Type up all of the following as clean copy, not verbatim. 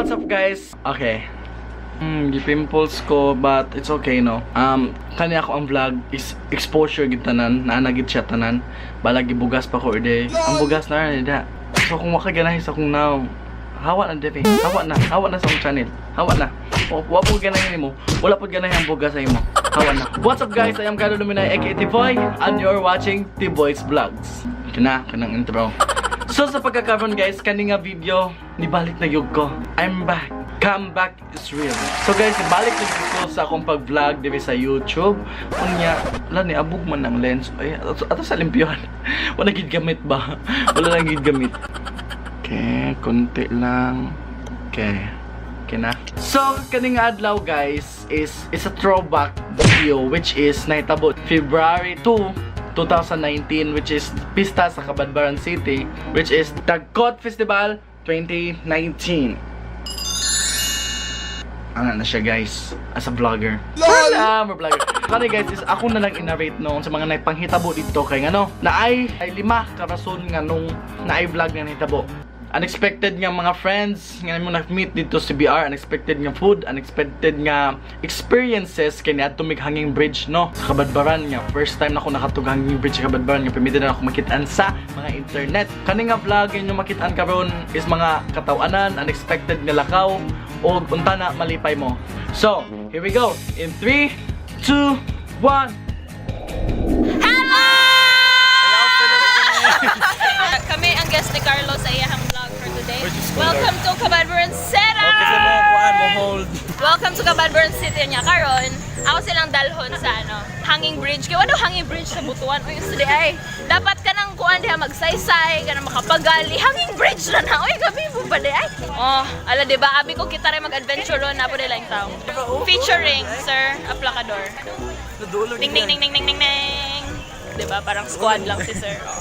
What's up, guys? Okay. Pimples ko, but it's okay, no? Kani ako ang vlog is exposure gid tanan, naa na gid siya tanan. Balag gibugas pa ko ide. Ang bugas na rin da. So kung wa ka ganahi sa akong now, hawa na diri. Hawa na sa akong channel. Hawa na. Wa po ganahi nimo. Wala po ganahi ang bugas sa imo. Hawa na. What's up, guys? I am Carlo Luminay, aka T-Boy, and you're watching T-Boy's Vlogs. Kana, kanang intro. So sa pagkakaroon, guys, kani nga video, nibalik na yug ko. I'm back. Comeback is real. So guys, balik na gyud ko sa akong pag-vlog diri sa YouTube. Unya, wala ni abog man ang lens. Ay, ato sa limpyuhan. Wala gid gamit ba? Wala lang gid gamit. Okay, konti lang. Okay. Okay na. So, kaning adlaw, guys, is a throwback video which is nahitabo February 2, 2019, which is pista sa Cabadbaran City, which is Tagkot Festival 2019. Ano na siya, guys, as a vlogger. LOL! I'm a vlogger. Kani, guys, is ako na lang inarrate noon sa mga nagpanghitabo dito kay ngano, naay ay lima ka rason nga nung naay vlog nga nahitabo. Unexpected nga mga friends nga mo na-meet dito sa BR, unexpected nga food, unexpected nga experiences kay niadto mig hanging bridge, no, sa Cabadbaran nga first time na ako nakatug hanging bridge sa Cabadbaran nga pimiti na ako makitaan sa mga internet. Kani nga vlog inyo makitaan karon is mga katawanan, unexpected nga lakaw og unta na malipay mo. So, here we go. In 3, 2, 1. Hello! Kami ang guest ni Carlo sa iyahang vlog for today. Welcome to Cabadbaran City! Hold. Welcome to Cabadbaran City niya karon. Ako silang dalhon sa ano, hanging bridge. Kaya wala hanging bridge sa Butuan. Uy, gusto di ay. Dapat ka nang kuan diha magsaysay, ka nang makapagali. Hanging bridge na na. Uy, gabi mo ba di ay? Oh, ala di ba? Abi ko kita rin mag-adventure ron na po nila yung tao. Featuring Sir Aplacador. Ding ding ding ding ding ding ding. 'Di ba? Parang squad lang si Sir. Oh.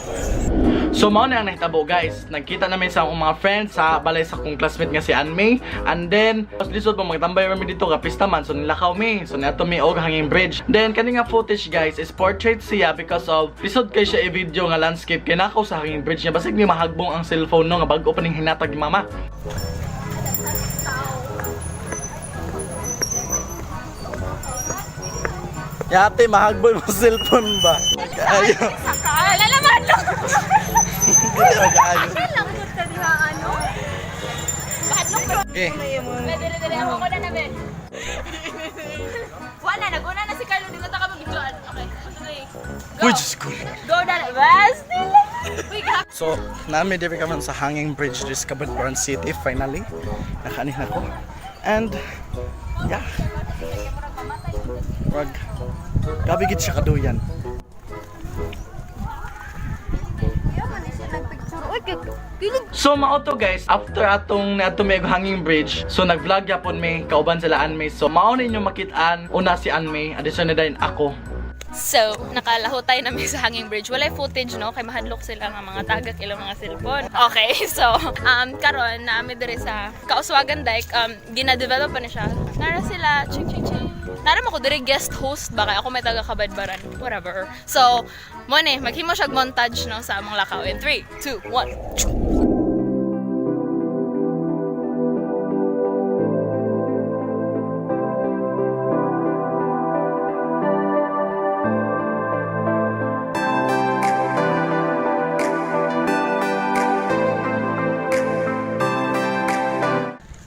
So mao na ang nahitabo, guys. Nagkita namin sa akong mga friends sa balay sa akong classmate nga si Ann May. And then lisod pa magtambay rami dito ka pista man, so nilakaw mi. So niadto mi og hanging bridge. Then kani nga footage, guys, is portrait siya because of lisod kay siya i-video nga landscape kay nakaw sa hanging bridge niya basig ni mahagbong ang cellphone, no, nga bag-o pa ning hinatag ni mama. Yate, mahagbong mo cellphone ba? Kaayo. Lalaman lang. Kaayo. Lang ka diha ano? Okay. Dali, dali, ako ko na namin. Wala, naguna na si Carlo. Di na ta ka mag-videoan. Okay, tuloy. Go. Uy, Diyos ko. Go na. Basta. Uy, grabe. So, nami diri kami sa hanging bridge diri sa Cabadbaran City finally. Nakaanhin ako. And yeah. Rag. Gabi gid siya kaduyan. So mao to, guys, after atong naadto may hanging bridge, so nag-vlog yapon may kauban sila Ann May. So mao ninyo makit-an una si Ann May, addition na dayon ako. So, nakalahutay namin sa hanging bridge. Walay footage, no? Kay mahadlok sila nga mga tagak ilang mga cellphone. Okay, so, karon naami diri sa Kauswagan Dike. Gina-develop pa ni siya. Nara sila, ching ching ching. Nara mo ko diri guest host ba kay ako may taga Cabadbaran. Whatever. So, mo ni maghimo siya og montage, no, sa among lakaw in 3, 2, 1.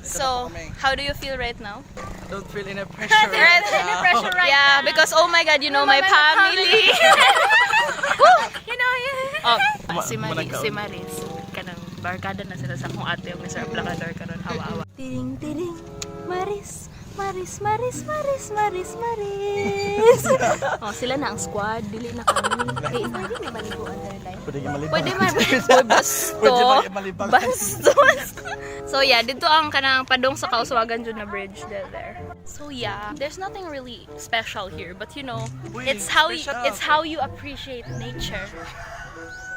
So, how do you feel right now? I don't feel any pressure. Right, now. pressure right. Yeah, because oh my God, you know my family. You know, yeah. Oh, si Maris, managkaon. si Maris. Kanang barkada na sila sa akong ate o Mr. Aplacador karon hawa-hawa. Tiring, tiring, Maris, Maris, Maris, Maris, Maris, Maris. Oh, sila na ang squad, dili na kami. Hey, pwede na maliguan na life? Pwede malibang. Pwede man, Uy, basto. Pwede malibang. Bastos. So yeah, dito ang kanang padong sa Kauswagan jud na bridge there, there. So yeah, there's nothing really special here, but you know, Uy, special. it's how you appreciate nature.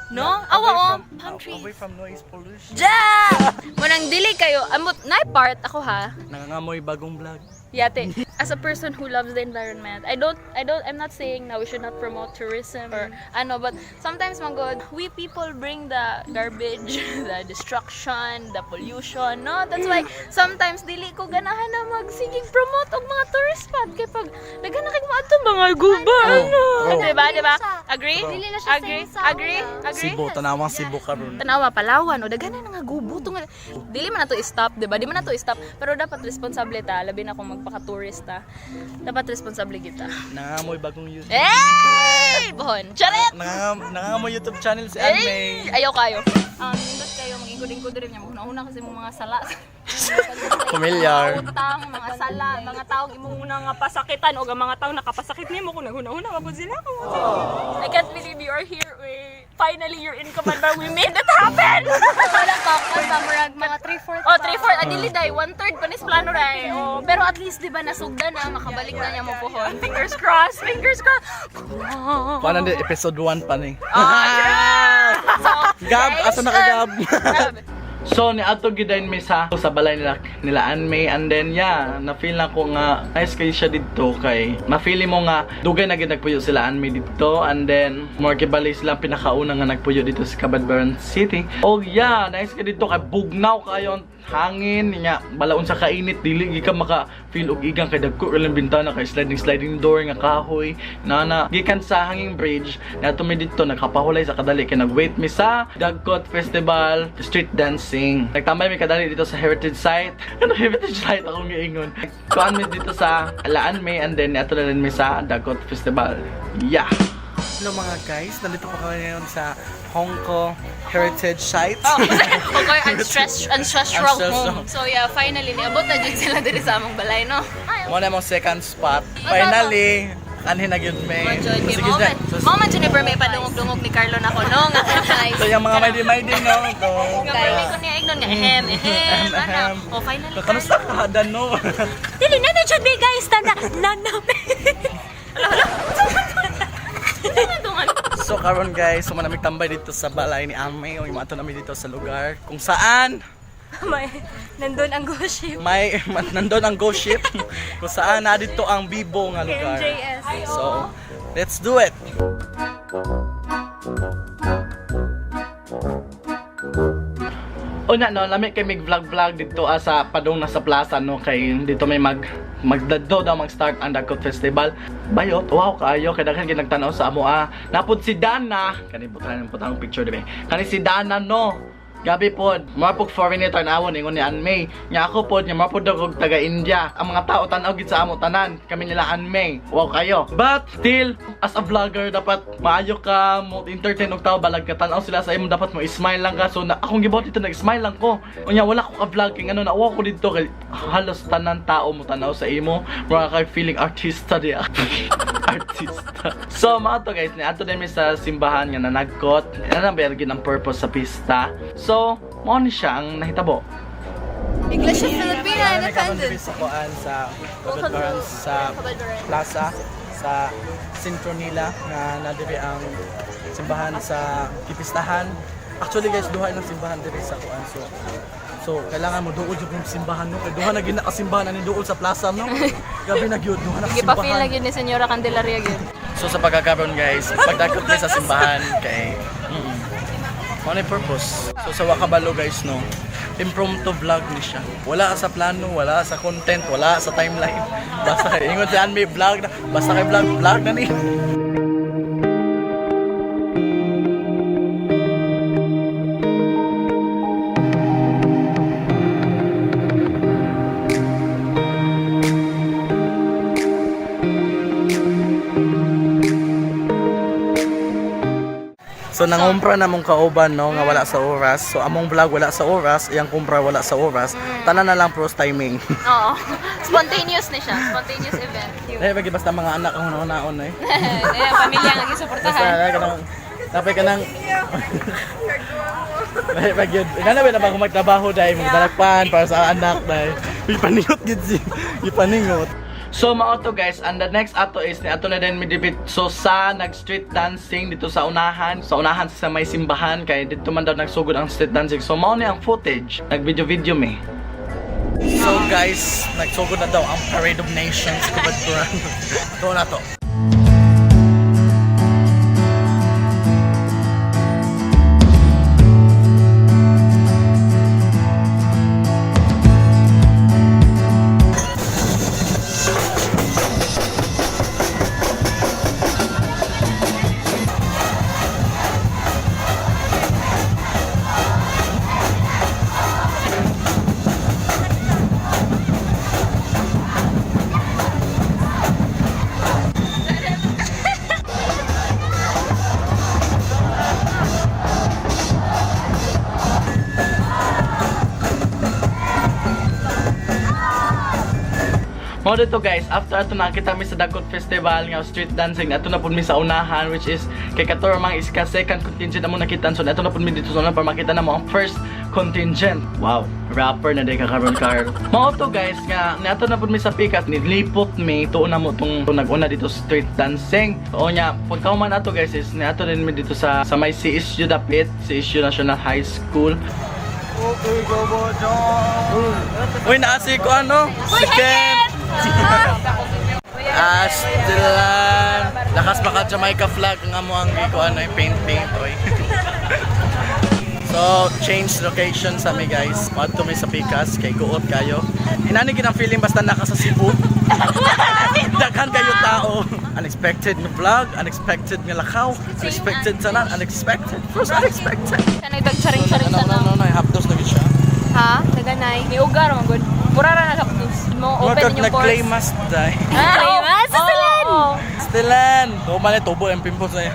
No? Awa oh, palm trees. Away from noise pollution. Ja! Munang dili kayo, amot na part ako ha. Nangangamoy bagong vlog. Yate. As a person who loves the environment, I don't, I'm not saying na we should not promote tourism or ano, but sometimes, man gud, we people bring the garbage, the destruction, the pollution, no? That's why sometimes dili ko ganahan na magsigig promote og mga tourist spot kay pag daghan na kay moadto mga guba, ano. Oh. Diba, diba? Agree? Dili na siya Agree? same sa Agree? una. Agree? Cebu, tanawang Cebu karon. Tanawa Palawan o daghan na nga gubo to nga dili man nato i-stop, di ba? Di man nato i-stop, pero dapat responsable ta, labi na kung magpaka-tourist ta, dapat responsable kita. Nangangamoy bagong YouTube. Eh, bohon charet. Nangangamoy YouTube channel si Ann May. Eh, ayaw kayo. Nindot kayo magingkod-ingkod rin niya, una-una kasi mong mga sala. Familiar. Utang, mga sala, mga taong imong Una nga pasakitan o ang mga taong nakapasakit nimo kung naghuna-huna ka po sila kung I can't believe you are here. We finally you're in Command. We made it happen. Wala pa, pa, murag mga 3-4. Oh, 3/4 adili day, 1/3 panis plano ray. Oh, pero at least 'di ba nasugda na, makabalik na niya mo pohon. Fingers crossed, fingers crossed. Paano din episode 1 pa ni? So, Gab, guys, asa na ka Gab? Gab. So ni ato gidayon mi sa balay nila nila Ann May, and then yeah, na feel na ko nga nice kay siya didto kay ma-feel mo nga dugay na gid nagpuyo sila Ann May didto, and then more kibali sila ang pinakauna nga nagpuyo dito sa Cabadbaran City. Oh yeah, nice kay didto kay bugnaw kayo ang hangin nya, balaon sa kainit dili gi ka maka feel og igang kay dagko ra lang bintana kay sliding sliding door nga kahoy nana gikan sa hanging bridge nato mi didto nakapahulay sa kadali kay nag-wait mi sa Dagkot Festival street dancing. Nagtambay mi kadali dito sa heritage site. Ano heritage site akong giingon? Kuan mi dito sa Alaan mi, and then ato na din mi sa Dagkot Festival. Yeah. Hello mga guys, nandito po kami ngayon sa Hong Kong Heritage Site. Oh, okay, ancestral Ancestral. home. So yeah, finally niabot na jud sila diri sa among balay, no? Mo na mong second spot. Finally, kanhin na gyud may. Mo jud kay Sige, mo man. So, Mo man jud ni may padungog-dungog ni Carlo nako no nga guys. so yung mga may di no. To. Nga may ko niya ignon nga ehem ehem Ehem, ana. ehem. Oh, finally. Kamusta ka dan no? Dili na na jud guys, tana na na. So karon guys, so manamig tambay dito sa balay ni Ame o yung ato namin dito sa lugar kung saan May nandun ang ghost ship. may nandun ang ghost ship kung saan na dito ang Bibo nga lugar. MJS. So, let's do it. Una no, lami kay mig vlog vlog dito sa padung na sa plaza no, kay dito may magdadto daw mag-start ang Dagkot Festival. Bayot, wow kaayo kay daghan gid nagtan-aw sa amo ah. Napod si Dana, kani butan ang picture dibe. Kani si Dana no. Gabi pod, mapog foreigner tan-awon ingon ni Ann May. Nya ako pod, nya mapod daw og taga India. Ang mga tao tan-aw gid sa amo tanan. Kami nila Ann May. Wow kayo. But still, as a vlogger dapat maayo ka mo entertain og tao, balag ka tan-aw sila sa imo, dapat mo smile lang ka. So na, akong gibuhat dito nag-smile lang ko. Unya wala ko ka vlog kay ngano na ko dito kay halos tanan tao mo tan-aw sa imo. Mura kay feeling artista diya. Artista. So mga to guys, niadto din mi sa simbahan nga nanagkot. Ano ba yan ang purpose sa pista? So, mao ni siya ang nahitabo. Iglesia Filipina Independence. Sa kuan sa Cabadbaran sa plaza sa sentro nila nga nadiri ang simbahan sa kipistahan. Actually guys, duha ng simbahan diri sa kuan. So kailangan mo duol jud yung simbahan no. Kay duha na gid na kasimbahan ani duol sa plaza no. Gabi na gyud duha na Gipa-feel kasimbahan. lagi ni Senyora Candelaria gyud. So sa pagkakaroon guys, pagdakot mi sa simbahan kay Ano yung purpose? So sa Wakabalo guys no, impromptu vlog ni siya. Wala sa plano, wala sa content, wala sa timeline. Basta kay ingon siya may vlog na, basta kay vlog vlog na ni. So nangumpra na mong kauban no nga wala sa oras. So among vlog wala sa oras, iyang kumpra wala sa oras. Tanan na lang pros timing. Oo. Spontaneous ni siya, spontaneous event. Eh bagi basta mga anak ang una-unaon eh. Eh, pamilya nga Basta gisuportahan. ka nang tapay ka nang Dahil pag yun, ikaw na ba na bago magtrabaho dahil magdalagpan para sa anak dahil ipaningot gid si ipaningot. So mao to guys, and the next ato is ni ato na din midibit so sa nag street dancing dito sa unahan sa may simbahan kay dito man daw nagsugod ang street dancing. So mao ni ang footage, nag video video mi. So guys, nagsugod na daw ang Parade of Nations Cabadbaran. Ito na to. Mao dito guys, after ato nakita mi sa Dakot Festival nga street dancing, ato na pud mi sa unahan, which is kay kato mang is ka second contingent amo nakita, so ato na pud mi dito sa unahan para makita namo ang first contingent. Wow, rapper na day ka karon, Carl. Mao to guys nga niato na pud mi sa Pikas, nilipot mi tuon na mo tong nag-una dito sa street dancing. O nya pagkauman ato guys is niato din mi dito sa may CSU dapit, CSU National High School. Uy, naasi ko ano? Si Ken! Astilan! Lakas baka Jamaica flag nga mo ang ko ano yung paint paint oy. So, change location sa mi guys. Madto mi sa Pikas kay guot kayo. Inani gid ang feeling basta naka sa Cebu. Daghan kayo tao. Unexpected nga vlog, unexpected nga lakaw, unexpected tanan, unexpected. First unexpected. Siya nagtagcharing-charing No, sa no, no, no, hapdos na gid siya. Ha? Naganay. Ni ugar man gud. Mura ra nagapdos. Mo open yung pores. Nag-clay mask day. Ah, Clay oo. mask? Sa Oo, silan! oo. Stilan! Tubo man tubo ang pimples na yan.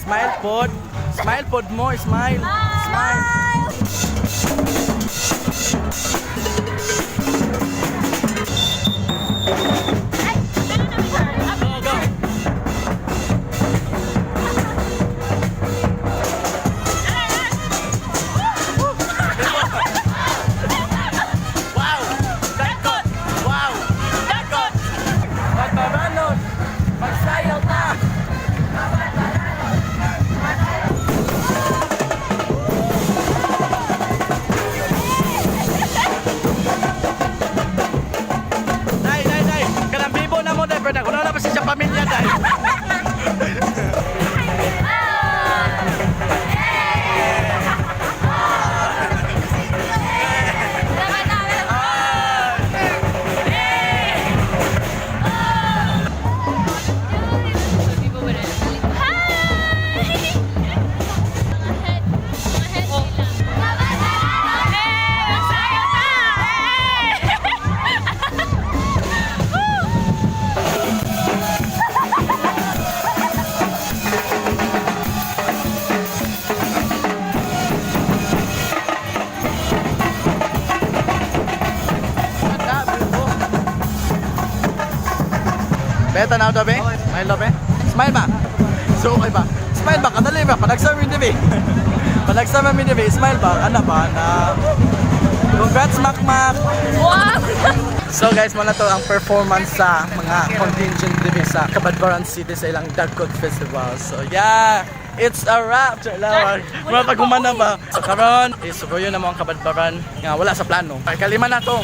Smile pod. Smile pod mo, smile. Smile. Go, go. Wow! Dakot! Wow! Dakot! Magbabalot! Magsayaw ta! Day, day, day! Kanang bibo na mo, day! Pero naguna na pa siya pamilya, day! Beta na be? Smile daw be? Smile ba? So okay ba? Smile ba? Kadali ba? Panagsama mi dibi. Panagsama mi dibi. Smile ba? Ana ba? Na. Congrats Makmak! Wow! So guys, muna to ang performance sa mga contingent dibi sa Cabadbaran City sa ilang Dagkot Festival. So yeah, it's a wrap. Lawag. Mga pagkumana ba? So karon, isugoyo na mo ang Cabadbaran nga wala sa plano. Ay kalima na to.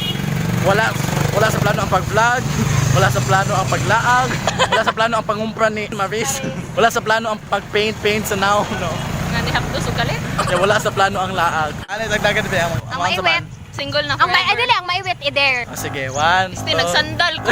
Wala wala sa plano ang pag-vlog, wala sa plano ang paglaag, wala sa plano ang pangumpra ni Maris, wala sa plano ang pag-paint-paint sa now, no. Nga ni hapdos ug kalit. Kaya wala sa plano ang laag. Ano yung dagdagan ba? Ang maiwet. Single na Ang may, forever. ay, dali, ang maiwet, i-dare. Oh, sige, one, Este two, nagsandal ko.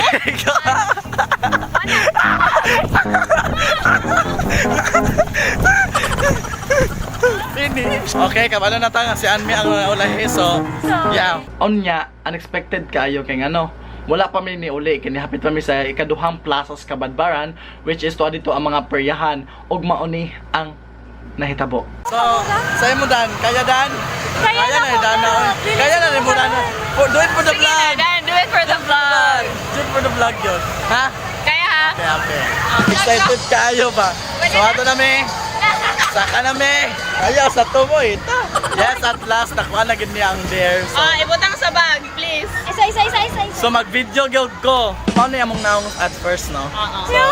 Finish. Okay, kabalo na ta nga si Anmi ang ulahi. So, yeah. Unya, unexpected kayo kay ngano. Wala pa mi ni uli kini hapit pa mi sa ikaduhang plaza sa Cabadbaran, which is to dito ang mga peryahan ug mauni ang nahitabo. So, say mo Dan, kaya Dan? Kaya, na, Dan na. Kaya na ni mo Dan. For, do it for the Sige na, vlog. Dan, do it for the vlog. Do it for the vlog yun. Ha? Kaya ha? Okay, okay. Excited kayo ba? So, ato na mi. Saka na mi. Ayaw, sa tumo ito. Yes, at last, nakuha na gid niya ang dare. So, Ah, ibutang sa bag, please. Isa, isa, isa, isa, isa. so mag-video gyud ko. Paano yung among naong at first, no? Oo. So,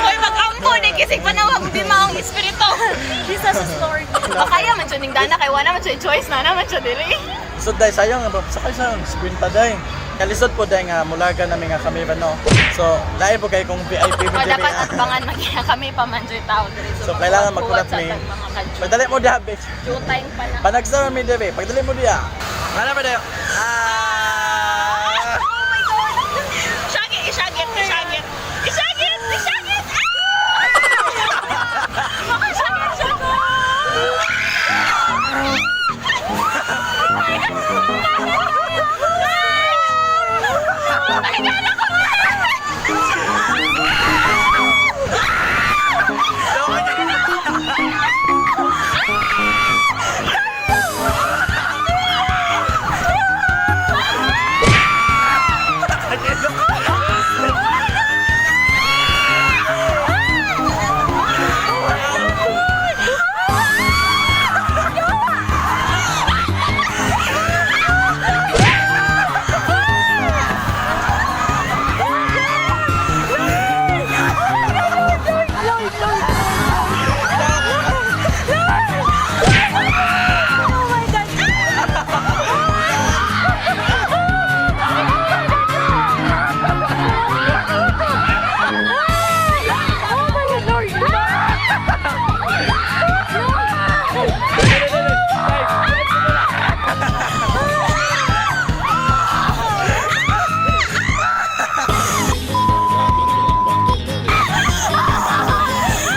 Hoy, mag-ampo ni kisig panawag di maong espiritu. Jesus is Lord. Makaya man siya ning dana kay wala man siya choice na naman siya diri. So dai sayang nga sakay sa screen pa dai. Kalisod po dai nga mulaga nami nga kamera, no. So lahi po kay kung VIP O mi diri. dapat atbangan magiya kami pa man joy tao diri. So, kailangan magkulat sa mi. Mga kadyo. Pagdali mo diha, bitch. Jutime pa na. Panagsama mi diri. Pagdali mo diha. Ano ba dayo? Ah! Oh my God! Isagit, isagit, isagit. Isagit, isagit! Ah! Makasagit siya ko! Oh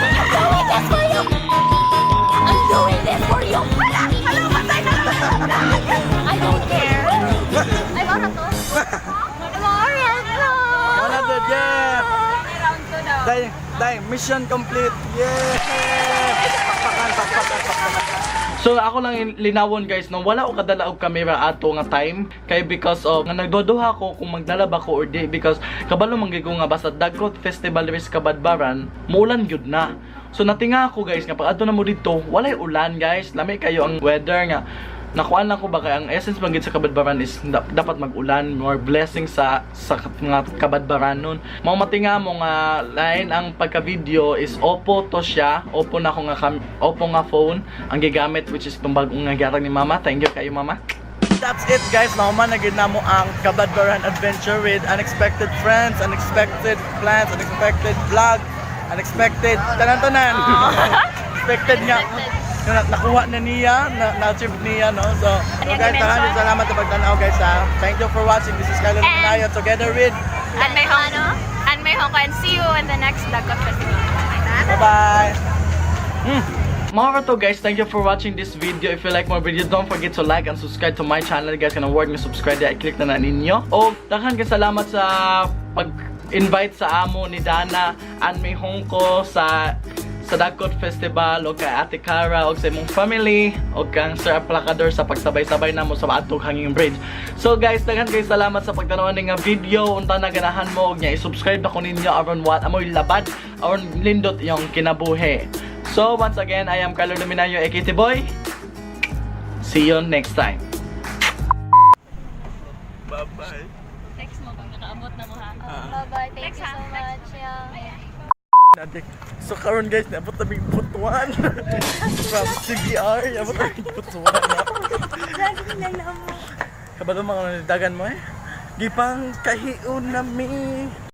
my God, ako! I'm doing this for you! Hala! Hala! Patay na! I don't care! Ay, mara to? Mara to! 100, yeah! Round 2 daw. Dai, dai, mission complete. Yeah! Pakpakan, pakpakan, pakpakan. So ako lang linawon, guys, no, wala ko kadala og kamera ato nga time kay because of nga nagduduha ko kung magdala ba ko or di because kabalo man gyud ko nga basta Dagkot Festival diri sa Kabadbaran muulan gyud na. So natinga ako, guys, nga pag adto na mo didto walay ulan, guys. Lami kayo ang weather nga nakuan lang ko ba kay ang essence man gyud sa Kabadbaran is dapat mag-ulan, more blessing sa mga Kabadbaran nun. Mao matinga mo nga lain ang pagka-video is Oppo to siya, Oppo na ako nga Oppo nga phone ang gigamit, which is itong bagong nga gihatag ni Mama. Thank you kayo, Mama. That's it, guys. Nahuman na gyud namo ang Kabadbaran adventure with unexpected friends, unexpected plans, unexpected vlog, unexpected tanan-tanan. Expected nga na, nakuha na niya, na, na-achieve niya, no? So Ano guys, yung maraming dimension? salamat sa pagtanaw, guys, ha. Thank you for watching. This is Kylo Luminayo together with And may hong, and may hong, and see you in the next Dagkot Festival. Bye-bye! Mga to, guys, thank you for watching this video. If you like more videos, don't forget to like and subscribe to my channel, guys. Kanang word nga subscribe, i-click na na ninyo. O, daghan kay salamat sa pag-invite sa amo ni Dana and may Hongko sa Dagkot Festival o kay Ate Cara o sa imong family o kang Sir Aplacador sa pagsabay-sabay namo sa atong hanging bridge. So guys, daghan kay salamat sa pagtanaw ani nga video. Unta na ganahan mo og nya i-subscribe na ko ninyo aron what amoy labad aron lindot yung kinabuhi. So once again, I am Carlo Luminayo, aka Boy. See you next time. Bye-bye. Text mo kung nakaabot na mo ha. Bye-bye. Thank you so much. Yeah. Adik. So karon, guys, naabot na mig Butuan. From CBR, naabot na mig Butuan. Kabalo mga nalidagan mo eh. Gipang kahiun na mi.